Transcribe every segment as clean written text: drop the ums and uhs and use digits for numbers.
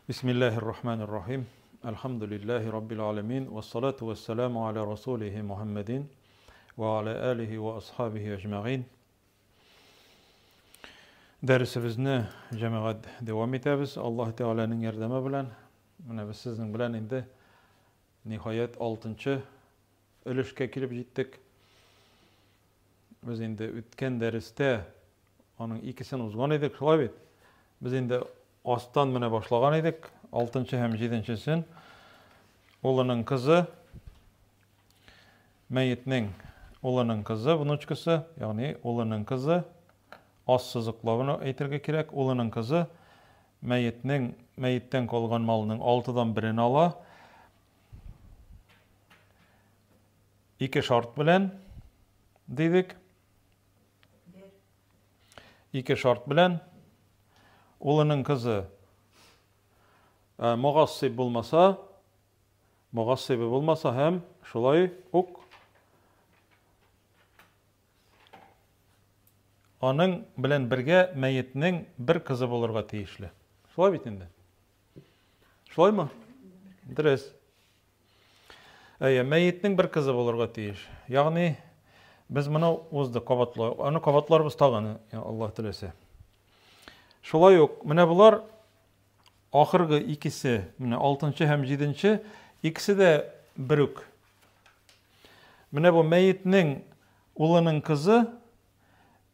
Бисмиллаһир рахманир рахим. Әлхәмдүлиллаһи раббил аламин. Вассалату вассаламу аля расулихи Мухаммадин ва аля алихи ва асхабихи әҗмәгыйн. Дәресебезне җәмәгать дәвам итәбез. Аллаһ Тәгаләнең ярдәме белән. Менә без сезнең белән инде ниһаять 6 өлешкә килеп җиттек. Без инде үткән дәрестә аның икесен узган идек, шулай бит? Без инде астан менә башлаган идек, 6 һәм 7-нчесен. Улының кызы, мәетнең улының кызы, внучкасы, ягъни улының кызы, аз сызыклавын әйтергә кирәк, улының кызы мәетнең мәеттән калган малның 6-дан берен ала. Ике шарт белән дидек. Ике шарт белән улының кызы мугассиб булмаса, мугассибы булмаса һәм шулай ук аның белән бергә мәетнең бер кызы булырга тиешле. Шулай бит инде? Шулаймы? Дөрес. Әйе, мәетнең бер кызы булырга тиеш. Ягъни без моны уздык, кабатлау. Аны кабатларбыз тагын, Аллаһ теләсә. Шулай ук менә болар ахыргы икесе, менә 6 һәм 7, икесе дә бер үк. Менә бу мәетнең улының кызы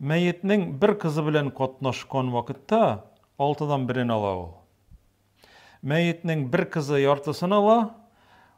мәетнең бер кызы белән катнашкан вакытта алтыдан берен ала ул. Мәетнең бер кызы яртысын ала,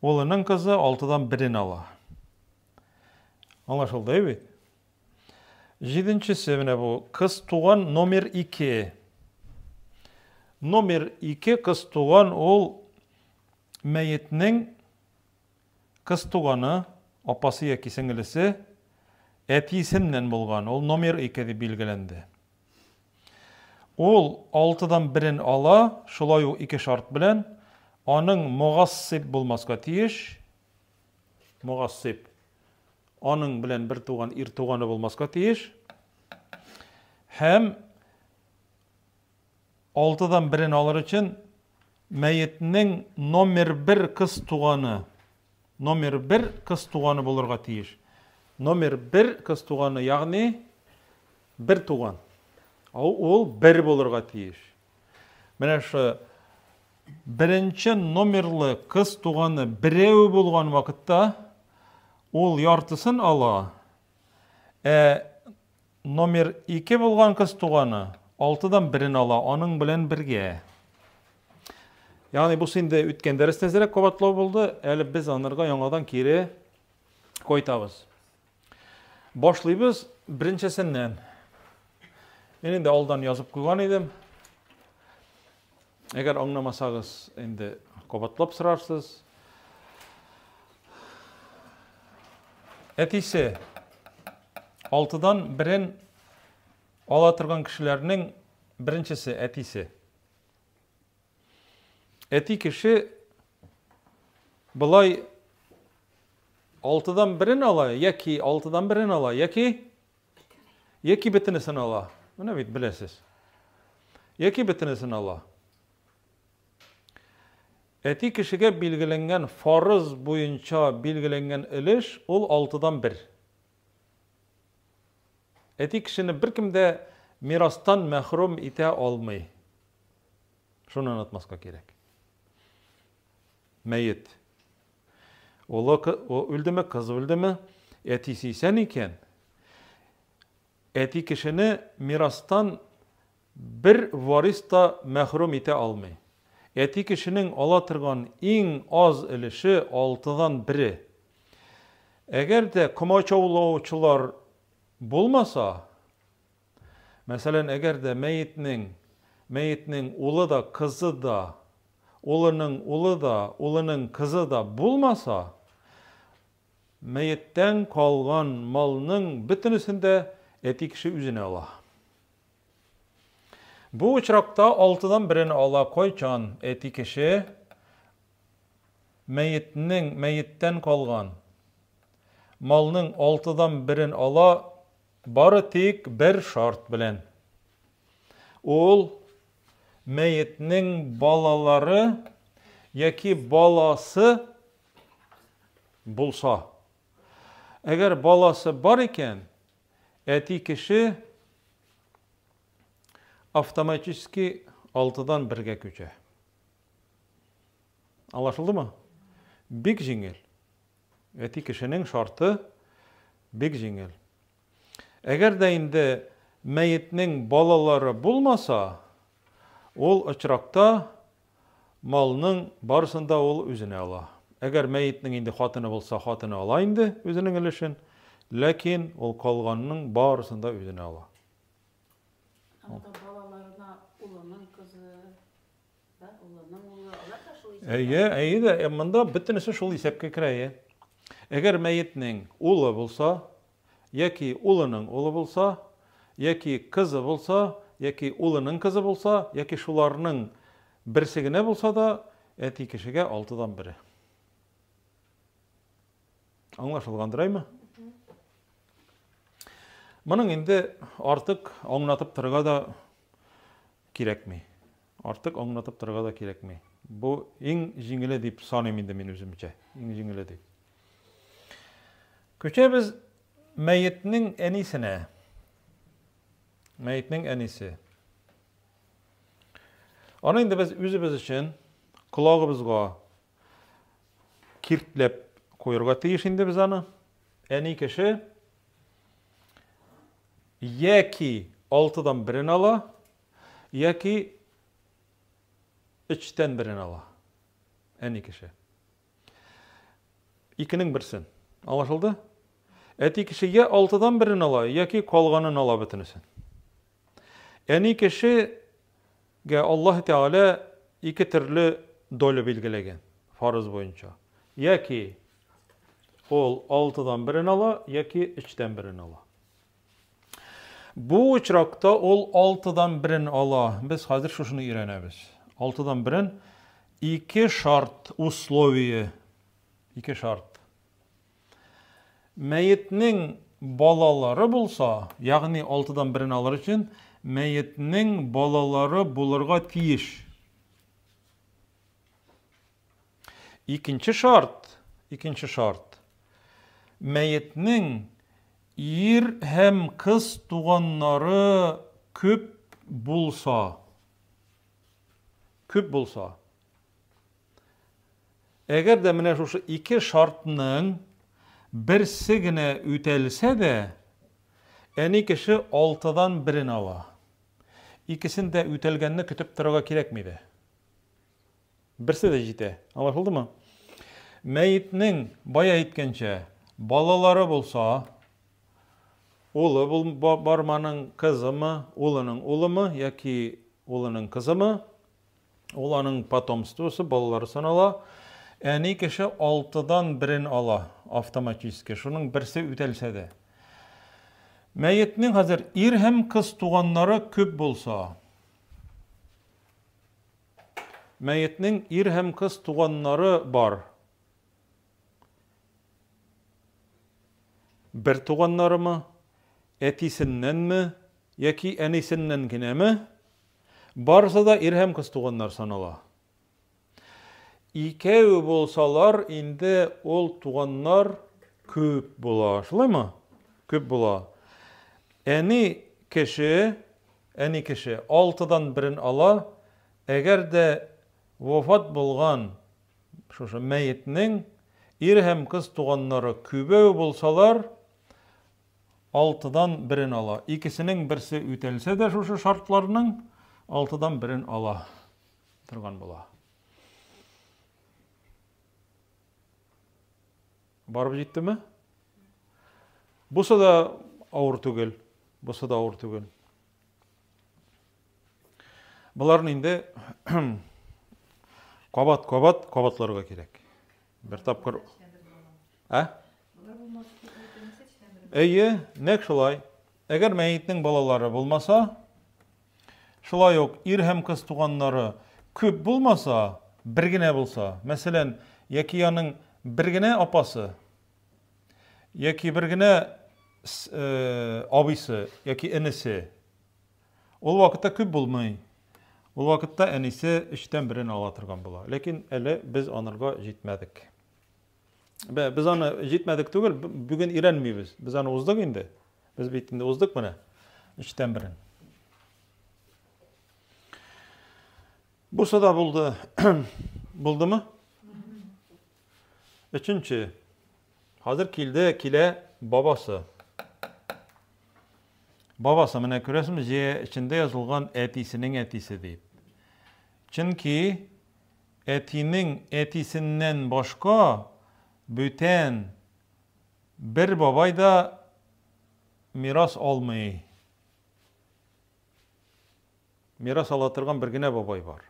улының кызы алтыдан берен ала. Аңлашылды бит? Җиденчесе менә бу кыз туган номер 2. Номер 2 кыз туган ул мәетнең кыз туганы, апасы яки сеңелесе әтисеннән булган. Ул номер 2 дип билгеләнде. Ул алтыдан берен ала, шулай ук ике шарт белән. Аның мугассиб булмаска тиеш. Мугассиб. Аның белән бер туган ир туганы булмаска тиеш. Һәм алтыдан берен алыр өчен мәетнең номер бер кыз туганы, номер бер кыз туганы булырга тиеш. Номер бер кыз туганы, ягъни бер туган. Ул бер булырга тиеш. Менә шу беренче номерлы кыз туганы берәү булган вакытта ул яртысын ала, ә номер 2 булган кыз туганы алтыдан берен ала, аның белән бергә. Ягъни бу инде үткән дәрестә әзрәк кабатлау булды, әле без анарга яңадан кире кайтабыз. Башлыйбыз беренчесеннән. Мин инде алдан язып куйган идем. Әгәр аңламасагыз, инде кабатлап сорарсыз. Әтисе алтыдан берен ала торган кешеләрнең беренчесе әтисе. Әти кеше былай алтыдан берен ала, яки алтыдан берен ала, яки яки бөтенесен ала. Менә бит беләсез. Яки бөтенесен ала. Әти кешегә билгеләнгән фарыз буенча билгеләнгән өлеш ул алтыдан бер. Әти кешене беркем дә мирастан мәхрүм итә алмый. Шуны онытмаска кирәк. Мәет. Улы үлдеме, кызы үлдеме, әтисе исән икән, әти кешене мирастан бер варис та мәхрүм итә алмый. Әти кешенең ала торган иң аз өлеше алтыдан бере. Әгәр дә комачаулаучылар булмаса, мәсәлән, әгәр дә мәетнең, мәетнең улы да, кызы да, улының улы да, улының кызы да булмаса, мәеттән калган малның бөтенесен дә әти кеше үзенә ала. Бу очракта алтыдан берен ала кайчан әти кеше мәетнең, мәеттән калган малның алтыдан берен ала бары тик бер шарт белән. Ул мәетнең балалары яки баласы булса. Әгәр баласы бар икән, әти кеше автоматически алтыдан бергә күчә. Аңлашылдымы? Бик җиңел. Әти кешенең шарты бик җиңел. Әгәр дә инде мәетнең балалары булмаса, ул очракта малның барысын да ул үзенә ала. Әгәр мәетнең инде хатыны булса, хатыны ала инде үзенең өлешен, ләкин ул калганның барысын да үзенә ала. Анда балаларына улының кызы, да, улының улы, алар да шул исәпкә. Әйе, әйе дә, э, монда бөтенесе шул исәпкә керә, әйе. Әгәр мәетнең улы булса, яки улының улы булса, яки кызы булса, яки улының кызы булса, яки шуларның берсе генә булса да, әти кешегә алтыдан бере. Аңлашылгандыр, әйме? Моның инде артык аңлатып торырга да кирәкми. Артык аңлатып торырга да кирәкми. Бу иң җиңеле дип саныйм инде мин үземчә. Иң җиңеле дип. Күчәбез мәетнең әнисенә. Мәетнең әнисе. Аны инде без үзебез өчен колагыбызга киртләп куерга тиеш инде без аны. Әни кеше яки алтыдан берен ала, яки өчтән берен ала. Әни кеше. Икенең берсен. Аңлашылды? Әти кеше я алтыдан берен ала, яки калганын ала бөтенесен. Әни кешегә Аллаһ Тәгалә ике төрле доля билгеләгән фарыз буенча. Яки ул алтыдан берен ала, яки өчтән берен ала. Бу очракта ул алтыдан берен ала. Без хәзер шушыны өйрәнәбез. Алтыдан берен ике шарт, условие. Ике шарт. Мәетнең балалары булса, ягъни алтыдан берен алыр өчен, мәетнең балалары булырга тиеш. Икенче шарт, икенче шарт. Мәетнең ир һәм кыз туганнары күп булса. Күп булса. Әгәр дә менә шушы ике шартның берсе генә үтәлсә дә, әни кеше алтыдан берен ала. Икесен дә үтәлгәнне көтеп торырга кирәкми дә. Берсе дә җитә. Аңлашылдымы? Мәетнең, бая әйткәнчә, балалары булса, улы барманың кызымы, улының улымы яки улының кызымы, Ул аның потомствосы, балалары санала. Әни кеше алтыдан берен ала автоматически. Шуның берсе үтәлсә дә. Мәетнең хәзер ир һәм кыз туганнары күп булса, мәетнең ир һәм кыз туганнары бар. Бер туганнарымы, әтисеннәнме яки әнисеннән генәме? Барысы да ир һәм кыз туганнар санала. Икәү булсалар, инде ул туганнар күп була. Шулаймы? Күп була. Әни кеше, әни кеше алтыдан берен ала, әгәр дә вафат булган шушы мәетнең ир һәм кыз туганнары күбәү булсалар, Алтыдан берен ала. Икесенең берсе үтәлсә дә шушы шартларның, алтыдан берен ала торган була. Барып җиттеме? Бусы да авыр түгел. Бусы да авыр түгел. Боларны инде кабат-кабат кабатларга кирәк. Бер тапкыр. Ә? Әйе, нәкъ шулай. Әгәр мәетнең балалары булмаса, шулай ук ир һәм кыз туганнары күп булмаса, бер генә булса, мәсәлән, яки аның бер генә апасы, яки бер генә э, абыйсы, яки энесе, ул вакытта күп булмый. Ул вакытта әнисе өчтән берен ала торган була. Ләкин әле без анырга җитмәдек. Без аны җитмәдек түгел, бүген өйрәнмибез. Без аны уздык инде. Без бит инде уздык менә өчтән берен. Бусы да булды. Булдымы? Өченче. Хәзер килде, килә бабасы. Бабасы, менә күрәсезме, җәя эчендә язылган әтисенең әтисе дип. Чөнки әтинең әтисеннән башка бүтән бер бабай да мирас алмый. Мирас ала торган бер генә бабай бар.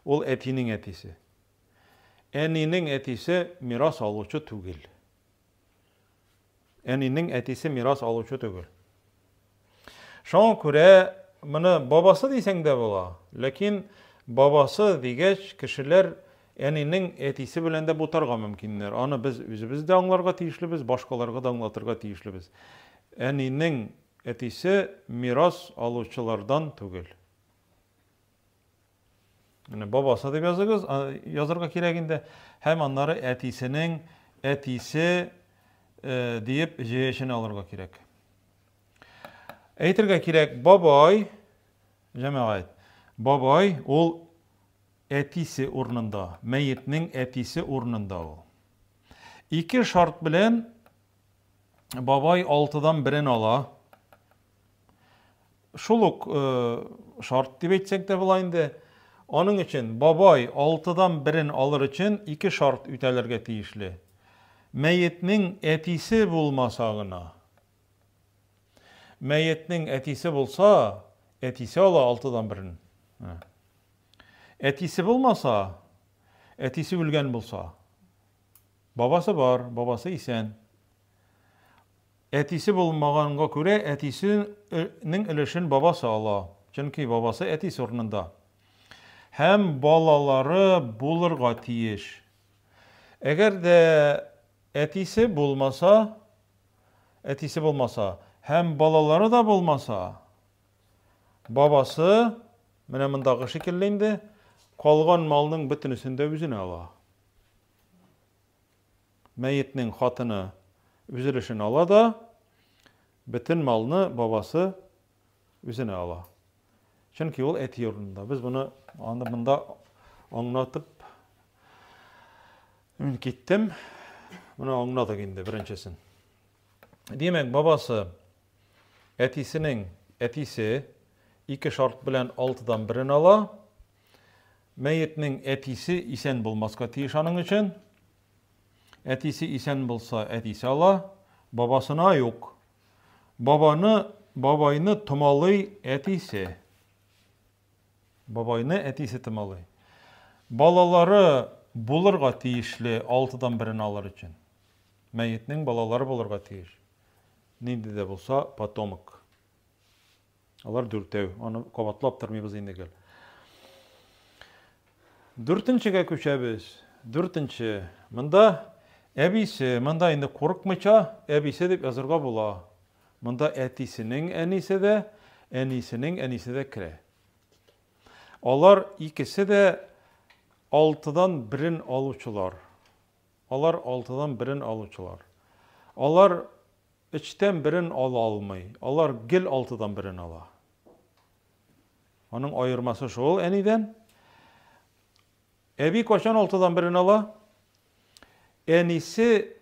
Ул әтинең әтисе. Әнинең әтисе мирас алучы түгел. Әнинең әтисе мирас алучы түгел. Шуңа күрә моны бабасы дисәң дә була. Ләкин бабасы дигәч, кешеләр әнинең әтисе белән дә бутарга мөмкиннәр. Аны без үзебез дә аңларга тиешлебез, башкаларга да аңлатырга тиешлебез. Әнинең әтисе мирас алучылардан түгел. Менә бабасы дип языгыз, язырга кирәк инде. Һәм аннары әтисенең әтисе э, диеп җәяшен алырга кирәк. Әйтергә кирәк, бабай, җәмәгать, бабай ул әтисе урынында, мәетнең әтисе урынында ул. Ике шарт белән бабай алтыдан берен ала. Шул ук шарт дип әйтсәк тә була инде. Аның өчен бабай алтыдан берен алыр өчен ике шарт үтәлергә тиешле. Мәетнең әтисе булмаса гына. Мәетнең әтисе булса, әтисе ала алтыдан берен. Әтисе булмаса, әтисе үлгән булса. Бабасы бар, бабасы исән. Әтисе булмаганга күрә, әтисенең өлешен бабасы ала. Чөнки бабасы әтисе урынында. Һәм балалары булырга тиеш. Әгәр дә әтисе булмаса, әтисе булмаса һәм балалары да булмаса, бабасы, менә мондагы шикелле инде, калган малның бөтенесен дә үзенә ала. Мәетнең хатыны үз өлешен ала да, бөтен малны бабасы үзенә ала. Чөнки ул әти урынында. Без моны аны монда аңлатып мин киттем. Моны аңладык инде беренчесен. Димәк, бабасы әтисенең әтисе ике шарт белән алтыдан берен ала. Мәетнең әтисе исән булмаска тиеш аның өчен. Әтисе исән булса, әтисе ала, бабасына юк. Бабаны, бабайны томалый әтисе. Бабайны әтисе томалый. Балалары булырга тиешле алтыдан берен алыр өчен. Мәетнең балалары булырга тиеш. Нинди дә булса потомок. Алар дүртәү. Аны кабатлап тормыйбыз инде гел. Дүртенчегә күчәбез. Дүртенче. Монда әбисе, монда инде курыкмыйча әбисе дип язырга була. Монда әтисенең әнисе дә, әнисенең әнисе дә керә. Алар икесе дә алтыдан берен алучылар. Алар алтыдан берен алучылар. Алар Өчтән берен ала алмый. Алар гел алтыдан берен ала. Аның аермасы шул әнидән. Әби кайчан алтыдан берен ала? Әнисе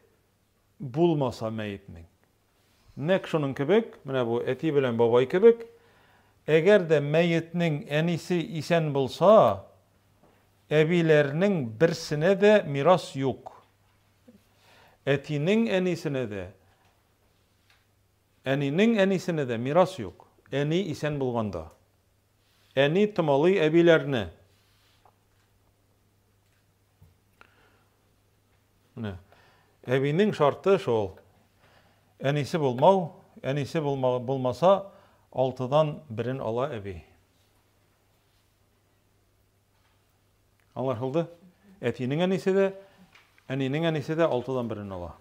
булмаса мәетнең. Нәкъ шуның кебек, менә бу әти белән бабай кебек, әгәр дә мәетнең әнисе исән булса, әбиләрнең берсенә дә мирас юк. Әтинең әнисенә дә, әнинең әнисенә дә мирас юк. Әни исән булганда. Әни томалый әбиләрне. Менә. Әбинең шарты шул. Әнисе булмау, әнисе булмаса, алтыдан берен ала әби. Аңлашылды? Әтинең әнисе дә, әнинең әнисе дә алтыдан берен ала.